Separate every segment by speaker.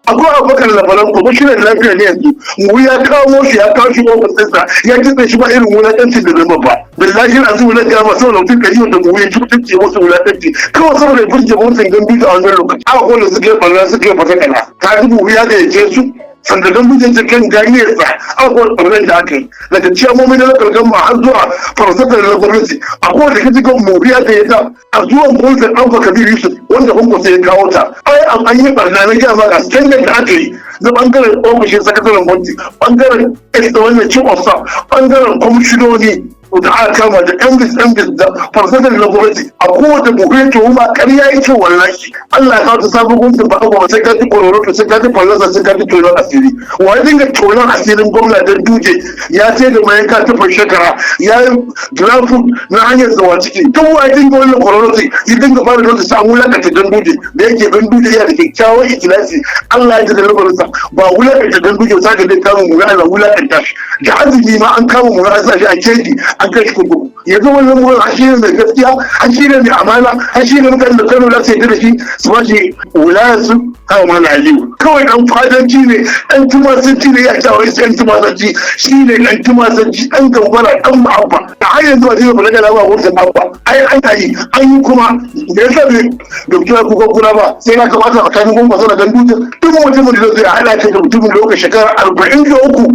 Speaker 1: Akwai Abubakar Labaran, kwamishinan lafiya ne yanzu. Mu ya kawo shi, ya kawo shi ofis ɗinsa, ya kitse shi, ba irin wulaƙancin da zama ba. Billahi azu na gama saboda mutum ɗari da mu ya ci mutunci wasu wulaƙanci kawai saboda ya burge gwamnatin Ganduje a wannan lokaci. Aka kone suka yi ɓarna, suka yi fatakala, ka ji mu ya gayyace su. Sanda Ganduje ta kan ganiyarsa, aka kone ɓarnar da aka yi daga ciyamomi na lakar gama har zuwa farsatar na gwamnati, a kowace kaji kan moriya da ya ta a zuwan gwamnatin Abba Kabir Yusuf wanda Kwankwaso ya kawo ta. Ai an yi ɓarna na gama ga standard da aka yi na bangaren ofishin sakataren gwamnati, bangaren da wannan chief of staff, bangaren kwamishinoni da aka kama da MDs da farsatar na gwamnati a kowace buhu tuhuma ƙarya yake. Wallahi Allah ya kawo ta sabon gwamnati ba ba sai ka ji kororo, sai ka ji fallasa, sai ka ji tonon asiri. Wa ya dinga tonon asirin gwamna Ganduje? Ya ce da mayanka ta shekara ya yi draft na hanyar zuwa ciki duk. Wa ya dinga wannan kororo? Ya dinga fara don su samu wulakanta Ganduje da yake. Ganduje yana da kyakkyawan ikilasi, Allah ya ji da lamarinsa. Ba wulakanta Ganduje sa ka dai kama mu ana wulakanta shi da azumi ma, an kama mu an sa shi a keji, an kai shi kurkuku. Yanzu wannan wurin an shi ne mai gaskiya, an shi ne mai amana, an shi ne mutanen da Kano za su yarda da shi su ba shi wilayar su. Kawo mana Aliyu kawai dan fadanci ne, dan tumasanci ne. Ya ce wai sai tumasanci, shi ne dan tumasanci, dan gambara, dan ma'abba da har yanzu ba zai ba daga ba wurin abba. Ai an yi, an yi kuma da yasa bai dauki kuka kura ba, sai na kamata tsakanin gwamnati da Ganduje. Duk mutumin da zai hada kai da mutumin da lokacin shekara 43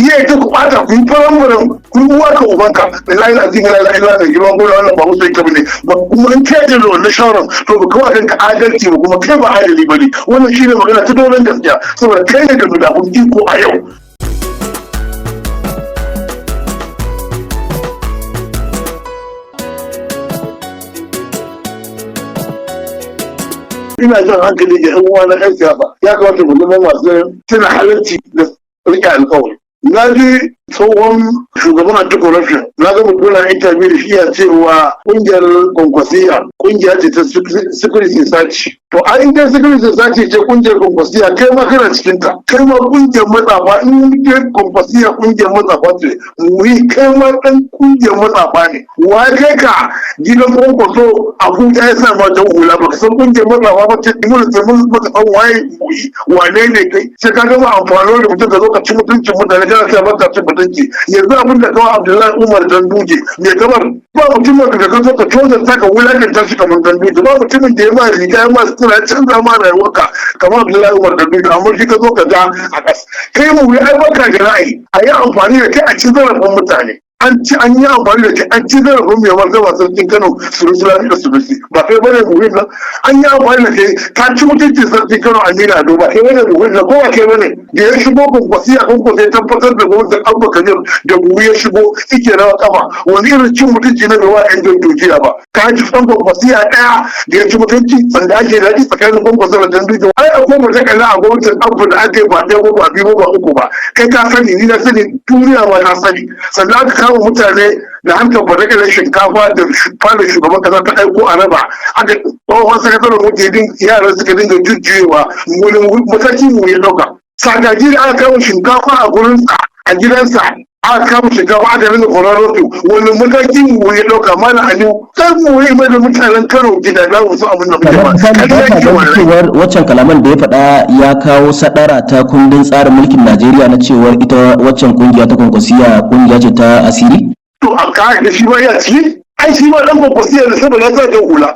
Speaker 1: ya yi ta ku bata, ku yi faran ku yi uwa ka ubanka. Billahi azim la ilaha illa da girman gona wannan ba musu yake bane ba. Kuma in kai da wannan shawaran, to ba kawai kanka adalci ba, kuma kai ba adali bane. Wannan shine magana ta doron gaskiya, saboda kai ne da mudafun iko a yau. Ina jan hankali ga yan uwa na yan siyasa, ya kamata mu zama masu tuna halarci da rike alkawari. Na ji tsohon shugaban anti-corruption, na ga mutum na interview da shi, ya cewa kungiyar Kwankwasiya kungiya ce ta security society. To a in dai security society ce kungiyar Kwankwasiya, kai ma kana cikin ta, kai ma kungiyar matsafa. In dai Kwankwasiya kungiyar matsafa ce, mu kai ma dan kungiyar matsafa ne. Wa kai ka gidan Kwankwaso Abuja ya sa ma ta hula? Baka san kungiyar matsafa ba ce? Mun sai mun baka san waye wane ne kai, sai ka gama amfani da mutum ka zo ka ci mutuncin mutane, kana cewa baka cin mutunci. Yanzu abin da kawai Abdullahi Umar Ganduje mai kamar ba mutumin da ka zo ka tozarta ka wulakanta shi kamar Ganduje, ba mutumin da ya ma riga ya ma sutura ya canza ma rayuwarka kamar Abdullahi Umar Ganduje, amma shi ka zo ka ga a ƙasa. Kai mu ai baka da ra'ayi, a yi amfani da kai a ci zarafin mutane. An ci, an yi amfani da kai an ci zarafin mai martaba sarkin Kano Sunusi Lamido Sunusi, ba kai bane muhim nan? An yi amfani da kai ka ci mutuncin sarkin Kano Aminu Ado, ba kai bane muhim nan? Ko ba kai bane da ya shigo Kwankwasiya, Kwankwasa ya tabbatar da gwamnatin Abba Kabir da buhu ya shigo ike rawa kafa? Wani irin cin mutunci na bai wa yan Gandujiya ba? Ka ji ɗan Kwankwasiya ɗaya da ya ci mutunci sanda ake daɗi tsakanin Kwankwasa da Ganduje? Ai akwai mutakalla a gwamnatin Abba da aka yi, ba ɗaya ko ba biyu ba uku ba. Kai ka sani, ni na sani, duniya ma ta sani. Sannan aka kama mutane da harkar badakalar shinkafa da fadar shugaban kasa ta aiko a raba, aka tsohon sakataren muke yaran suka dinga jujjuyewa. Wani mataki mu ya dauka? Sagaji da aka kama shinkafa a gurinsa, a gidansa aka kama shinkafa, aka ringa kwararroto, wani mataki mu ya dauka? Mana Aliyu, kan mu yi mai da mutanen Kano gida za mu so abin da muke ba.
Speaker 2: Cewar waccan kalaman da ya faɗa ya kawo sadara ta kundin tsarin mulkin Najeriya na cewar ita waccan kungiya ta Kwankwasiya kungiya ce ta asiri?
Speaker 1: To a kaya da shi ba ya ci, ai shi ma dan Kwankwasiya da saboda ya sa jan hula.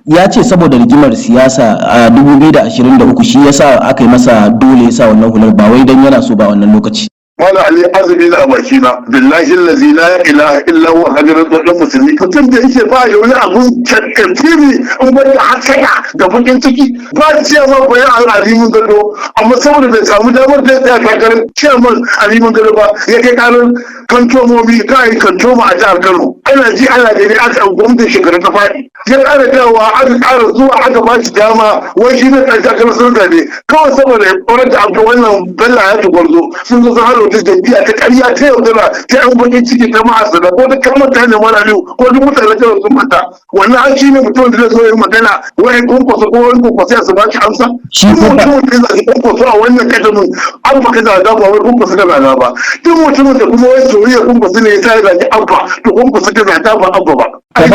Speaker 2: Ya ce saboda rigimar siyasa a 2023 shi yasa aka yi masa dole ya sa wannan hular, ba wai dan yana so ba wannan lokaci.
Speaker 1: Mala Ali, azumi na baki na, billahi allazi la ilaha illa huwa, hadirin dan musulmi, mutum da yake ba ya wani abun tantiri in ba da hasaya da bakin ciki ba ciyaman bayan Alimin Gado, amma saboda bai samu damar da ya tsaya takarar ciyaman Alimin Gado ba, ya kai karar kantomomi kai kantoma a jihar Kano. Ana ji ana gani aka gwamnatin shekaru ta faɗi, ya ƙara dawowa, aka ƙara zuwa aka ba shi dama wai shi ne ɗan takarar sun zabe, kawai saboda ya ƙorar da abu wannan Bello ya Gwarzo sun zo sun hana wata jam'iyya ta ƙarya ta yaudara ta yan bakin ciki ta ma'asala ko ta kalmar ta ne mara ne ko duk mutane ta sun manta wannan. An shi ne mutum da zai zo yi magana wai Kwankwaso ko wani Kwankwaso ya su ba shi amsa.
Speaker 2: Shi
Speaker 1: duk mutumin da zai Kwankwaso a wannan kadamin an baka zaga ba wai Kwankwaso ka zaga ba. Duk mutumin da kuma wai soyayya Kwankwaso ne ya sa ya zagi Abba, to Kwankwaso ka zaga ba Abba ba.
Speaker 2: Ya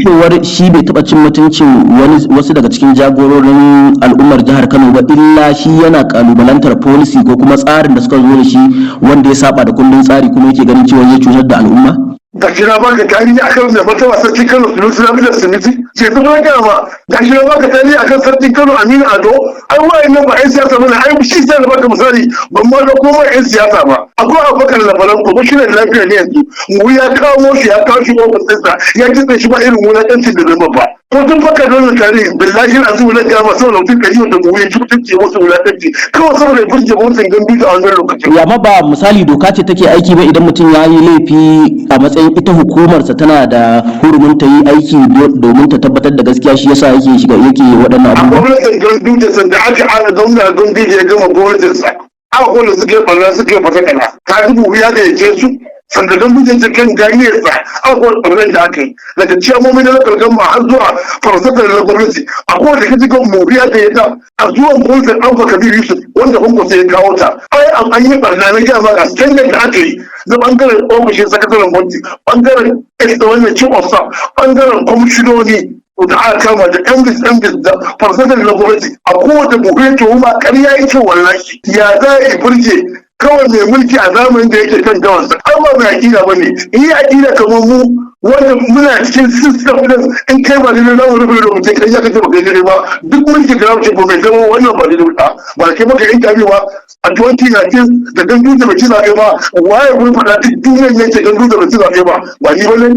Speaker 2: cewar shi bai taɓa cin mutuncin wani wasu daga cikin jagororin al'ummar jihar Kano ba, illa shi yana kalubalantar policy ko kuma tsarin da suka zo da shi wanda ya saba da kundin tsari, kuma yake ganin cewa zai cutar da al'umma.
Speaker 1: Ga shi na baka tarihi akan mai martaba sarkin Kano Sunusi Lamido Sunusi, ce su ba gama. Ga shi na baka tarihi akan sarkin Kano Aminu Ado. Ai wa'annan ba 'yan siyasa bane. Ai shi sai na baka misali, ban ma ga komai 'yan siyasa ba. Akwai Abubakar Labaran, kwamishinan lafiya ne yanzu. Mu ya kawo shi, ya kawo shi ofis ɗinsa, ya kitse shi, ba irin wulaƙancin da zama ba. Ko tun baka da wannan tarihi, billahi azimu na gama, saboda mutum ɗari wanda mu ya ci mutunci wasu wulaƙanci kawai saboda burge gwamnatin Ganduje a wannan lokacin.
Speaker 2: Ya ma ba misali doka ce take aiki ba, idan mutum ya yi laifi a matsayin ita hukumarsa tana da hurumin ta yi aiki domin ta tabbatar da gaskiya, shi yasa yake shiga yake waɗannan
Speaker 1: A
Speaker 2: abubuwa.
Speaker 1: Gwamnatin Ganduje, sanda aka ana gwamna Ganduje ya gama gwamnatinsa, aka kula suke ɓarna suke fata ka dubu ya gayyace su. Sanda Ganduje ta kan ganiyarsa, aka kula ɓarnar da aka yi daga ciyamomi na local government har zuwa farsatar na gwamnati, a kowace kaji kan moriya da ya ta a zuwan gwamnatin Abba Kabir Yusuf wanda Kwankwaso ya kawo ta. Ai an yi ɓarna na gaya maka, standard da aka yi na ɓangaren ofishin sakataren gwamnati, ɓangaren wannan chief of staff, ɓangaren kwamishinoni da aka kama da MDs MDs da farsatar na gwamnati, a kowace buhu tuhuma ƙarya yake wallahi. Ya za a burge kawai mai mulki a zamanin da yake kan gawansa? An ba mai aƙida ba ne. In yi aƙida kamar mu wanda muna cikin system din, in kai ba daidai za mu rufe da mutum kai ya kace ba kai daidai ba. Duk mulki da zamu ce ba mai zama wannan ba daidai ba, ba kai maka interview ba a 2019 da Ganduje bai ci zaɓe ba. Waye mun faɗa duk duniyar ne ce Ganduje bai ci zaɓe ba? Ba ni ba ne.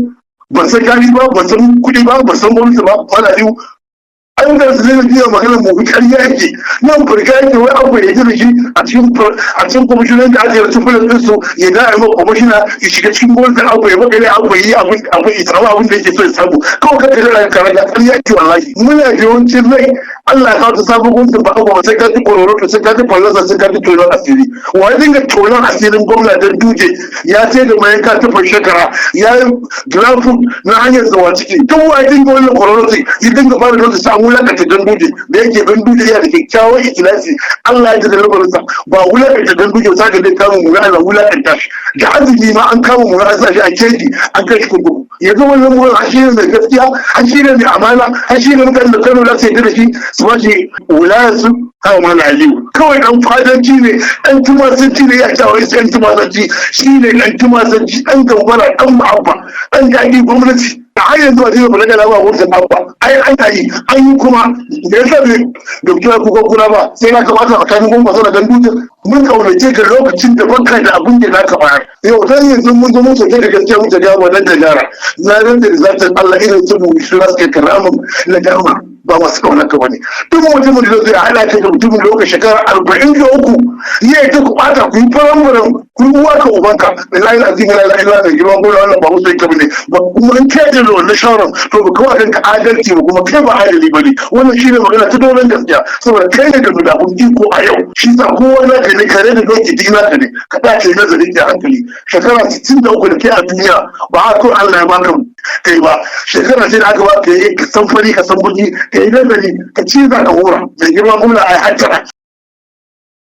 Speaker 1: Ban san gani ba, ban san kuɗi ba, ban san gwamnati ba. Wala biyu an da su zai biya maganar mu, ƙarya yake nan, furka yake. Wai abu ya ji shi a cikin kwamishinan da aka yi wasu ɗin su ya da a yi kwamishina ya shiga cikin gwamnatin abu ya makale, abu yi abu abu ya samu abin da yake so ya samu. Kawai ka kare ka kare, ƙarya yake wallahi. Muna da yawancin rai Allah ya kawo ta sabon gwamnatin ba abu ba, sai ka ji kororo, sai ka ji fallasa, sai ka ji tonon asiri. Wa ya dinga tonon asirin gwamna Ganduje? Ya ce da mayanka ta shekara ya yi grand na hanyar zuwa ciki tun. Wa ya dinga wannan kororo? Ya dinga fara lokaci an wulakanta Ganduje da yake Ganduje yana da kyakkyawan ikilasi, Allah ya ji da lamarinsa. Ba wulakanta Ganduje ba, saka dai kama mu ana wulakanta shi da azumi ma, an kama mu an sa shi a keji, an kai shi kurkuku. Yanzu wannan mu an shi ne mai gaskiya, an shi ne mai amana, an shi ne mutanen da Kano za su yarda da shi su ba shi wilayar su. Kawo mana Aliyu kawai dan fadanci ne, dan tumasanci ne. Ya ta wai sai tumasanci, shi ne dan tumasanci, dan gambara, dan ma'abba, dan daɗi gwamnati. Har yanzu a cikin balaga ba gwamnatin Abba. Ai an yi, an yi kuma da yasa bai doktora kuka kura ba, sai na kamata tsakanin gwamnati da Ganduje. Mun kaunace ka lokacin da baka da abin da zaka bayar. Yau dan yanzu mun zo mun soke da gaskiya, mun ta gaba nan da gyara na ran da zatin Allah irin su mu shi za su kai karamin na dama ba masu kaunar ka bane. Duk mutumin da zai hada ka da mutumin lokacin shekara 43 ya yi ta ku bata, ku yi faran ku yi uwa ka ubanka, billahi azim la ilaha illa mai girman gwamna, wannan ba musu ka bane ba. Kuma in kai da wannan shawaran, to ba kawai kanka adalci ba, kuma kai ba adali bane. Wannan shine magana ta doron gaskiya, saboda kai ne da mudafun iko a yau. Shi sa kowa naka ne, kare da doki duk naka ne. Ka dace nazari da hankali. Shekara 63 da kai a duniya ba a ko Allah ya baka kai ba, shekara sai da aka ba ka yi, ka san fari ka san baki, ka yi nazari, ka ci za ka hora mai girma gwamna a hattara.